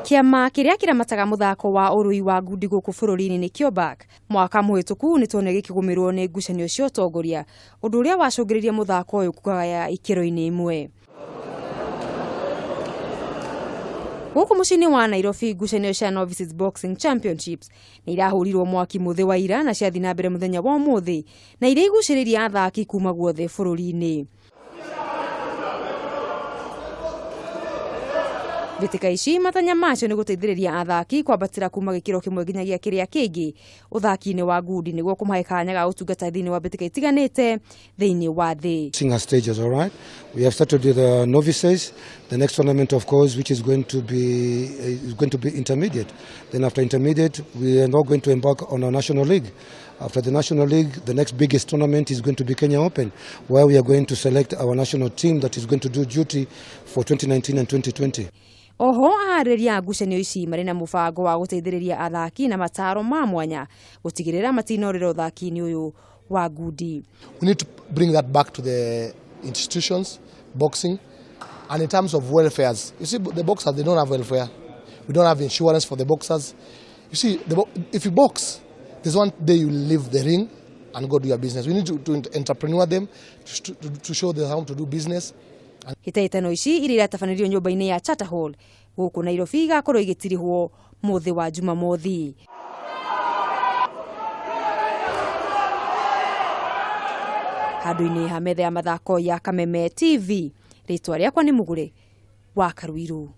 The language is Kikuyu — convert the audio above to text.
Kĩama kĩrĩa kĩramataga mũthako wa ũrũi wa ngundi gũkũ bũrũri-inĩ nĩkĩo BAK mwaka mũhĩtũku nĩtuonire gĩkĩgũmĩrwo nĩ ngucanio cia ũtongoria, ũndũ ũrĩa wacũngĩrĩirie mũthako ũyũ kũgaya ikĩro-inĩ imwe. Gũkũ mũciĩ-inĩ wa Nairobi, ngucanio cia Novices Boxing Championships nĩ irahũrirwo mwaki mũthĩ wa ira na ciathiĩ na mbere mũthenya wa ũmũthĩ, na iria igucĩrĩirie athaki kuma guothe bũrũri-inĩ. Mbĩtĩka ici matanya macio nĩ gũteithĩrĩria athaki kwambatĩra kuma gĩkĩro kĩmwe nginyagia kĩrĩa kĩngĩ ũthaki-inĩ wa ngundi nĩguo kũmahe kanya ga gũtungata thĩinĩ wa mbĩtĩka itiganĩte thĩinĩ wa thĩ. Boxing has stages, all right. We have started with the novices. The next tournament, of course, which is going to be intermediate. Then after intermediate, we are now going to embark on a national league. After the national league, the next biggest tournament is going to be Kenya Open, where we are going to select our national team that is going to do duty for 2019 and 2020. Oho aharĩrĩria a ngucanio ici marĩ na mũbango wa gũteithĩrĩria athaki na mataro ma mwanya gũtigĩrĩra matinorĩra ũthaki-inĩ ũyũ wa ngundi. We need to bring that back to the institutions, boxing, and in terms of welfares. You see, the boxers, they don't have welfare. We don't have insurance for the boxers. You see, if you box, there's one day you leave the ring and go do your business. We need to entrepreneur them, to show them how to do business. Hĩtahĩtano ici iria iratabanĩrio nyũmba-inĩ ya Charter Hall gũkũ Nairobi igakorwo igĩtirihwo mũthĩ wa Jumamothi. Handũ-inĩ ha metha ya mathako ya Kameme TV, rĩtwa rĩakwa nĩ Mũgũre wa Karuiru.